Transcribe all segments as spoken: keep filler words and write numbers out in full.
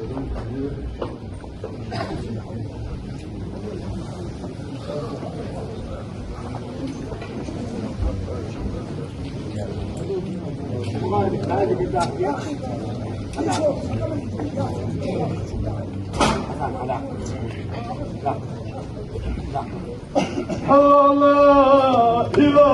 لا إله إلا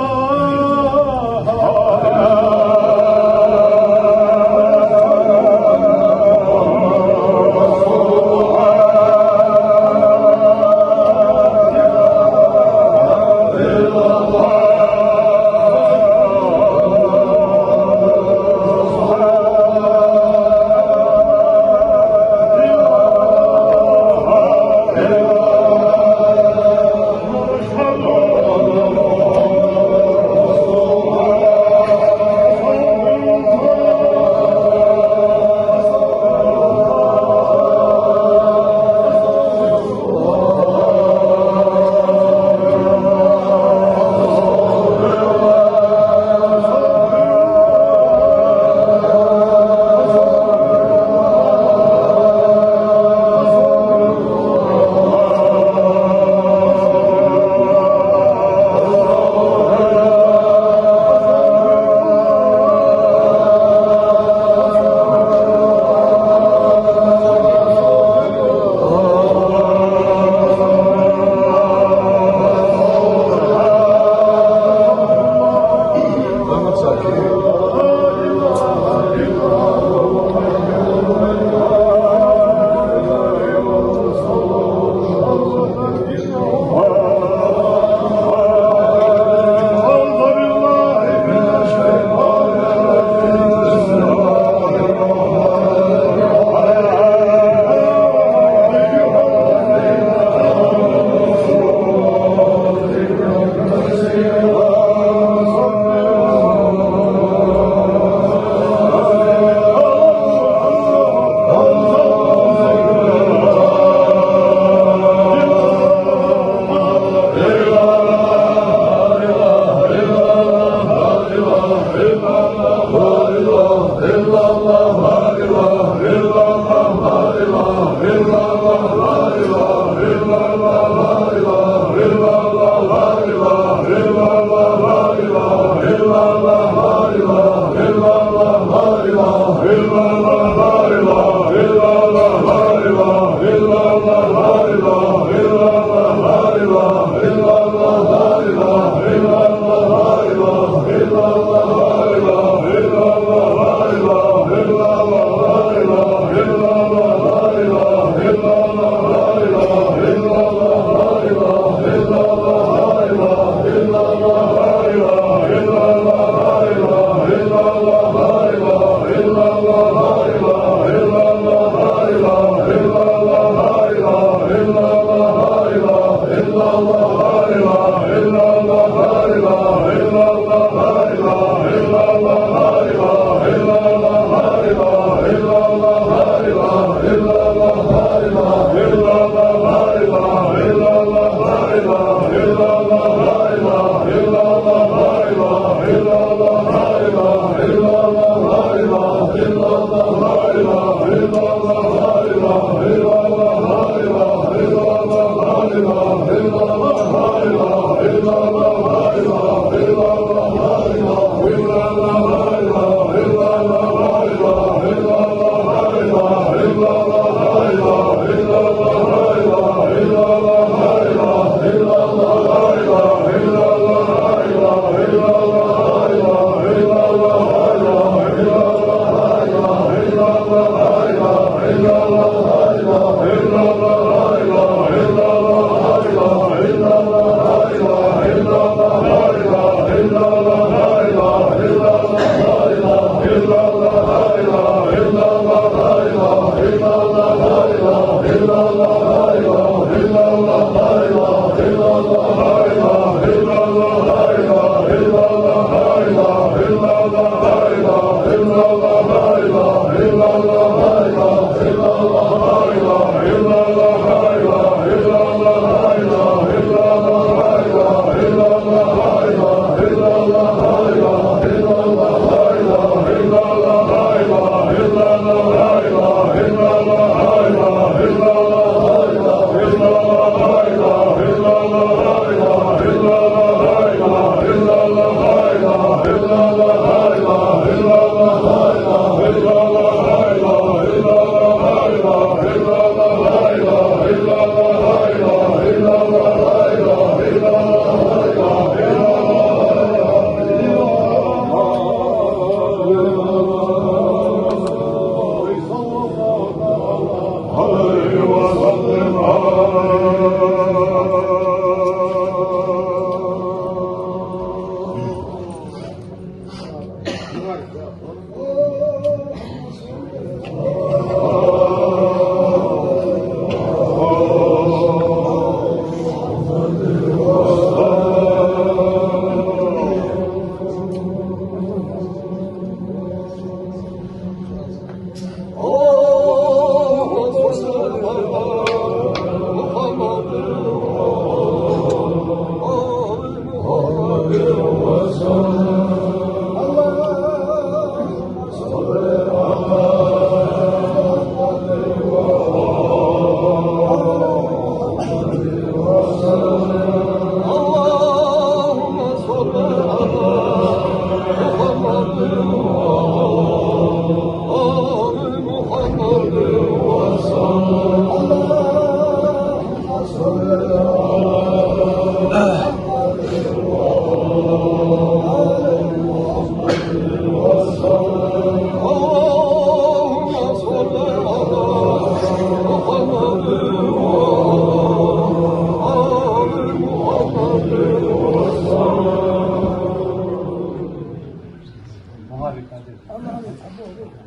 الله.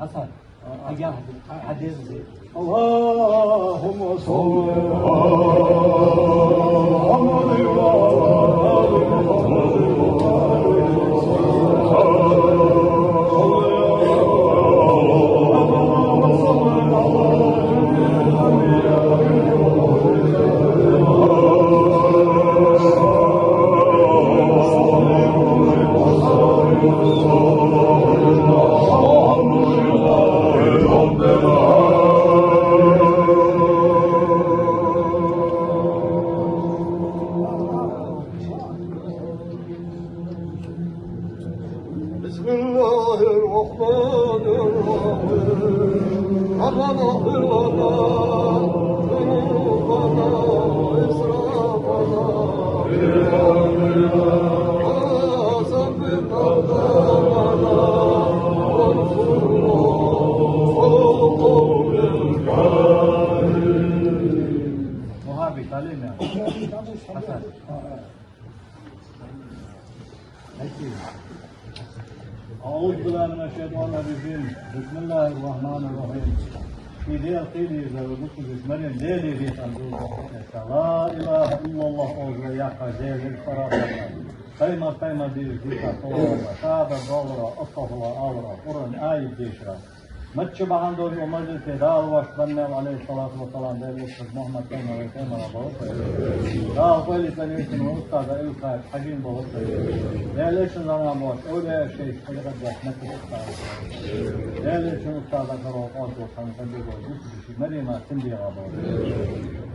Хьасан, хьагал хьадеза. اللهم صل على محمد وعلى آل محمد. بسم الله الرحمن الرحيم. ربنا اغفر لنا ذنوبنا وإسرافنا في أمرنا وثبت أقدامنا وانصرنا على القوم الكافرين. وهابي، تعليم يا حسن. أعوذ بالله من الشيطان الرجيم. بسم الله الرحمن الرحيم. Ший Даьла кхеле йолча, дукха йолча маьре Даьлага дехар да. لا إله إلا الله оалаш, яхаш, Даьлага паргӀато деш. Пайхамар пайхамар дийша дийша, салават, шадар доаллара, астагӀфируллахӀ алара, Къуръан аят дешара. Мичча бахьан долаш укх мажлисе Дала воашта Беннал, عليه الصلاة والسلام, Даьла элча Мухьаммад пайхамар вай пайхамар болаш. Дала къайле цӀенйойла цун устаза Илсхаджи Хьажий болаш. Даьла элчан заман болаш, овлияъ шоай хьалхарча метта устаза. Даьла элчан устаза каро къонту хан хабиго дусбиши марима цин бегӀа болаш.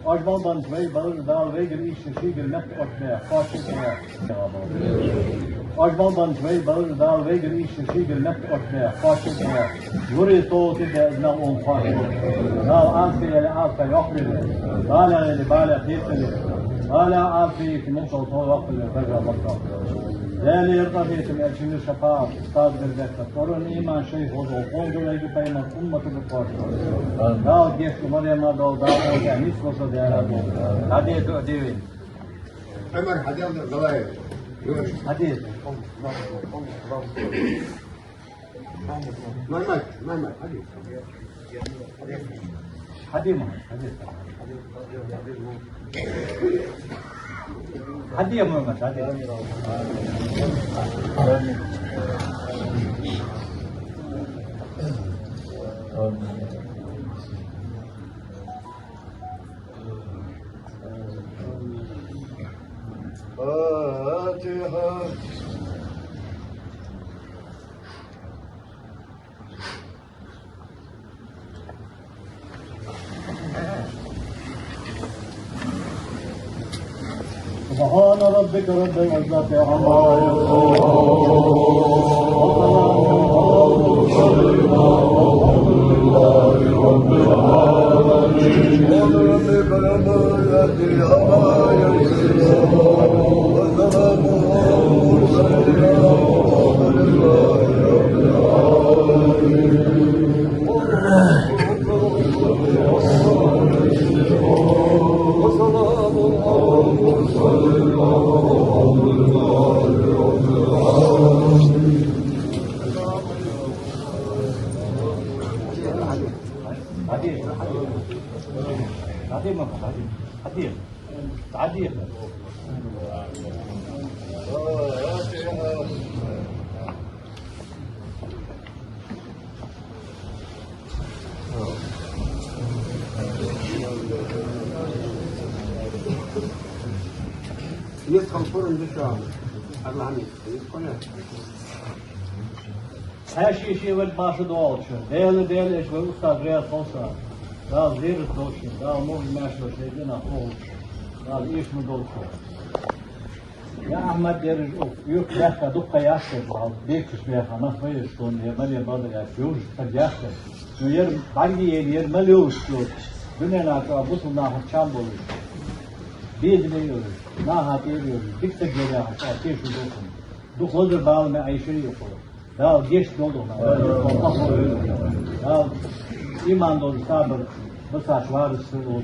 Оаш мел беннача вай балар Дала вайгара ийша шийгара метта оттабе, кхоачаш а Оаш мел беннача вай балар Дала вайгара ийша шийгара метта оттабе, кхоачаш а. Юри товти де из мел ун кхоачаш. Дала Ӏазапе яле Ӏазапах йоккха лелабе. БалехӀ яле балех кхетам лелабе. БалехӀ, Ӏазапе яле мукъал тов йоккха лелабе, дажа лакха. Даьлагара къахетам, элчангара шапаӀат, устазагара беркат, Къуръан, иман, шайх, хоза, къонга вайга пайхамар, умматага кхоачаш. Дала гешт ду, марима дола, Дала вайга нийса лоша Даьла дола. Хьаде дуӀа де вайна. Амар хьадел галай. Хьаде. Мамад, мамад, хьаде. Хьаде, мамад, хьаде. Хьаде, мамад, хьаде. فاتحة. سبحان ربك رب العزة عما يصفون. وسلام على المرسلين والحمد لله رب العالمين. سبحان ربك رب العزة عما يصفون. وسلام على المرسلين والحمد لله رب العالمين. Есть конфорум дышал. Аллахьан есть, конечно. Хьаьший-ший вай баша долча, Даьла, Даьла, эш вай устаз веа кхалса. Дала зерат долча, Дала мугӀ маьрша шайдина ховлча, Дала эш ма долча. Я Ахьмад, ераш укх юрта баьхка дукха яхкаш, бал бекаш баьха нах вай, шоана е маре бада яхка, южаш таг яхка. Ну, ер бӀарги ер, ер мел йолаш йола. Дунен чу бусалба нахаца чам болаш. Безаме йолаш, наха тӀера йолаш, дика таг ер яхаш, а, тешал дохун. Дукха лазар бала ма Ӏайша йоаккхо. Дала гешт долда хьона. Дала иман долда, сабар, бисача варас хилда.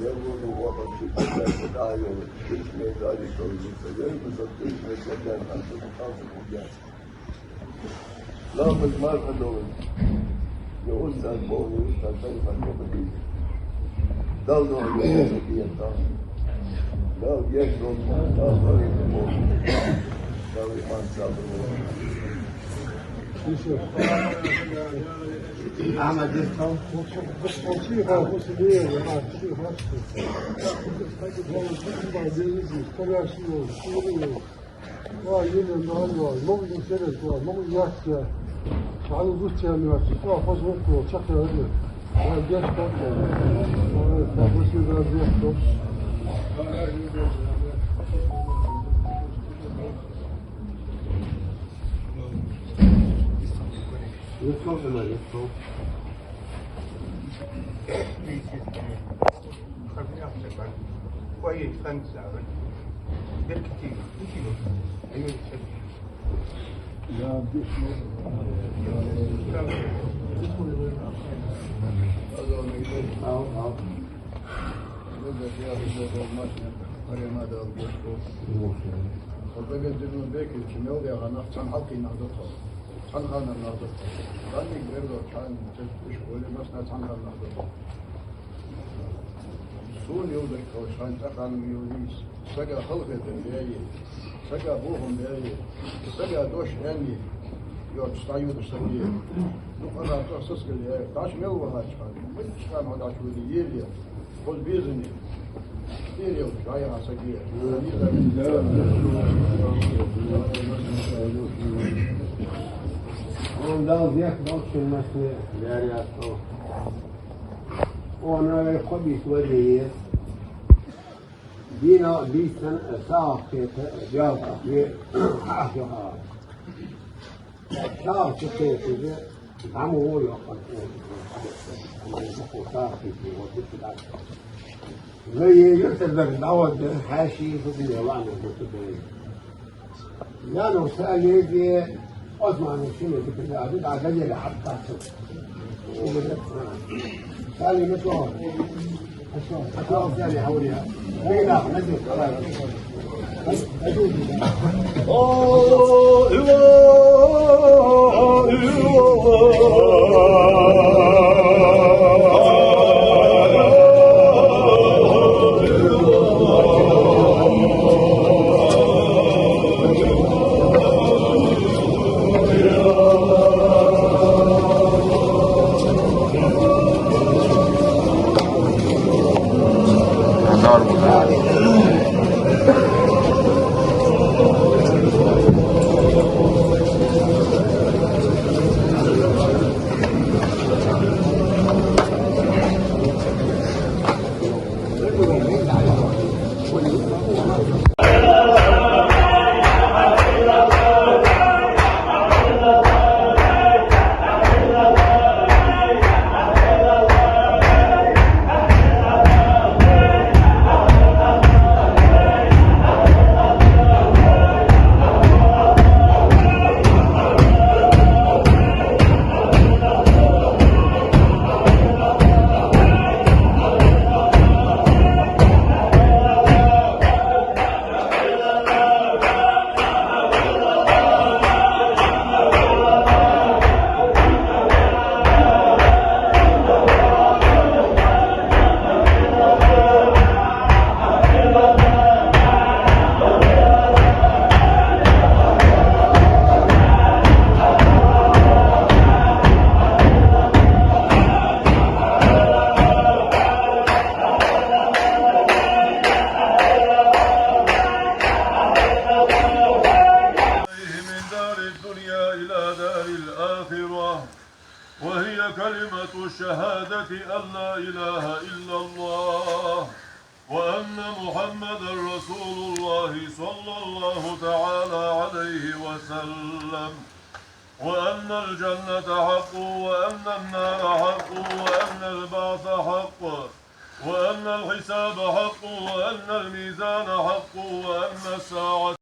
Левло вахар чу дӀайола, кхыча мел дале а кхалза, ца яйна, со кхыча мел ца даьнна, хан ца бухалца хӀама яц. Ламаз марха долаш, я устаз боху, я устаз тайпан боху дийна. Дал доху я устаз бехтам. Дал геш долу, Дал барийна боху. Дал иман сабр боху. Ахьмад, дехтал. Ва, йина, нана, ва, ловза серет, ва, ловза яц я. Шаьлу гуттар а моьтту, ва, хоза воккхо, чакхъяьлла. Ва, геш кхетта. Ва, ва, ва, ва, ва, ва. Ютуб, ма, ютуб. Цхьан ханна нах ду тхо. Цхьан ханна нах ду тхо. Цхьаннега бер ду, цхьан, цхьан, уьш вали, масса цхьан ханна нах ду тхо. Суна юлдаш кхалш хьайн цӀа ханна юлдийс. Сага халхетар баье, сага бохам баье, сага дош аьнне, йоцу стаг юлдаш саге. Ну, къара цӀа саскал яьй, дӀаш мел вахача хьан, мичча хьан хьо дӀаш вуди, ели, хоза безани. Ели, жайха саге. Он дал зех долчун масне, яр яхо. Он ай хобис варе. Дийнахь а, дийцан а, сагӀа кхета а, доьлху а, хьа а хьоьху. СагӀа ца кхетаре, дӀа ма вон йоккха. СагӀа кхетаре, вот это да. Вай юртара дӀавахар, хьаьший, фу дина ваьнна, фу дина. Яно, Сали, Осман, шуна дика да, да, да, да, да, да. Сали, ну что? А что? А что, Сали, говори. Ты да, на ты. كلمة الشهادة أن لا إله إلا الله وأن محمدا رسول الله صلى الله تعالى عليه وسلم، وأن الجنة حق، وأن النار حق، وأن البعث حق، وأن الحساب حق، وأن الميزان حق، وأن الساعة